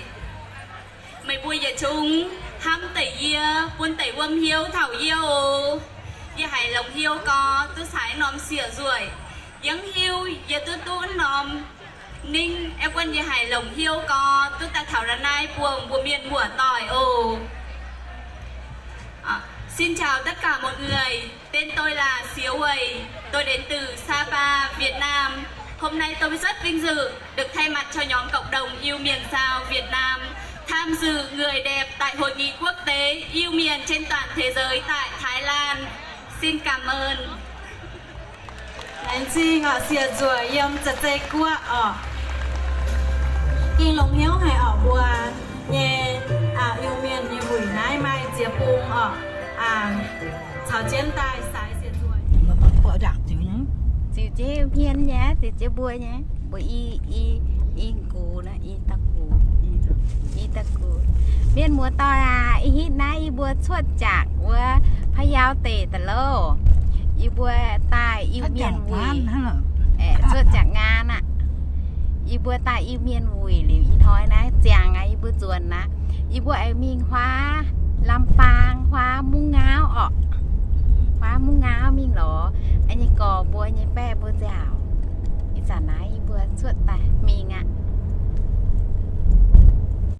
Meih mbuo yietc zungv hnamv deix yie, bun deix wuom hnyouv taux yie oc. Yie haiz longx hnyouv gorx duqv caux norm sieqv nzueic. Yie mv hiuv yie duqv duqv norm ningv, aengx buonv yie haiz longx hnyouv gorx duqv daaih taux naaiv buangh mbuo mienh muoz-doic oc. À, xin chào tất cả mọi người. Tên tôi là Siêu Huệ. Tôi đến từ Sapa, Việt Nam. Hôm nay tôi rất vinh dự được thay mặt cho nhóm cộng đồng yêu miền Dao Việt Nam tham dự người đẹp tại Hội nghị quốc tế yêu miền trên toàn thế giới tại Thái Lan. Xin cảm ơn. Laengz zingh oc, sieqv nzueic yiem za'zei guoqv oc. Gengh longx hnyouv haic oc, mbuo nyei Iu-Mienh nyei wuic naaiv maaih ziex bung oc. Caux jienv daaih sai sieqv nzueic. Ziux jienv hmien nyei, ziux jienv mbuo nyei, mbuo i, i, i gux naaiv, i dauh gux, i dauh gux. Mienh muoz-doic aac, ih hitv naaiv yie mbuo cuotv jangx wuov Payau deic daaih loh. Yie mbuo daaih Iu-Mienh wuic, cuotv jangx nqaang aqv. Yie mbuo daaih Iu-Mienh wuic liuz ih hnoi naaiv ziangx aqv, yie mbuo nzuonx aqv. Yie mbuo aengx mingh huaav Lambaang, huaav Mungv Ngaauv orqc. Huaav Mungv Ngaauv mingh lorz nyei gorx mbuo nyei baeqv mbuo nziaauc. Ih zanc naaiv yie mbuo cuotv daaih mingh aqv.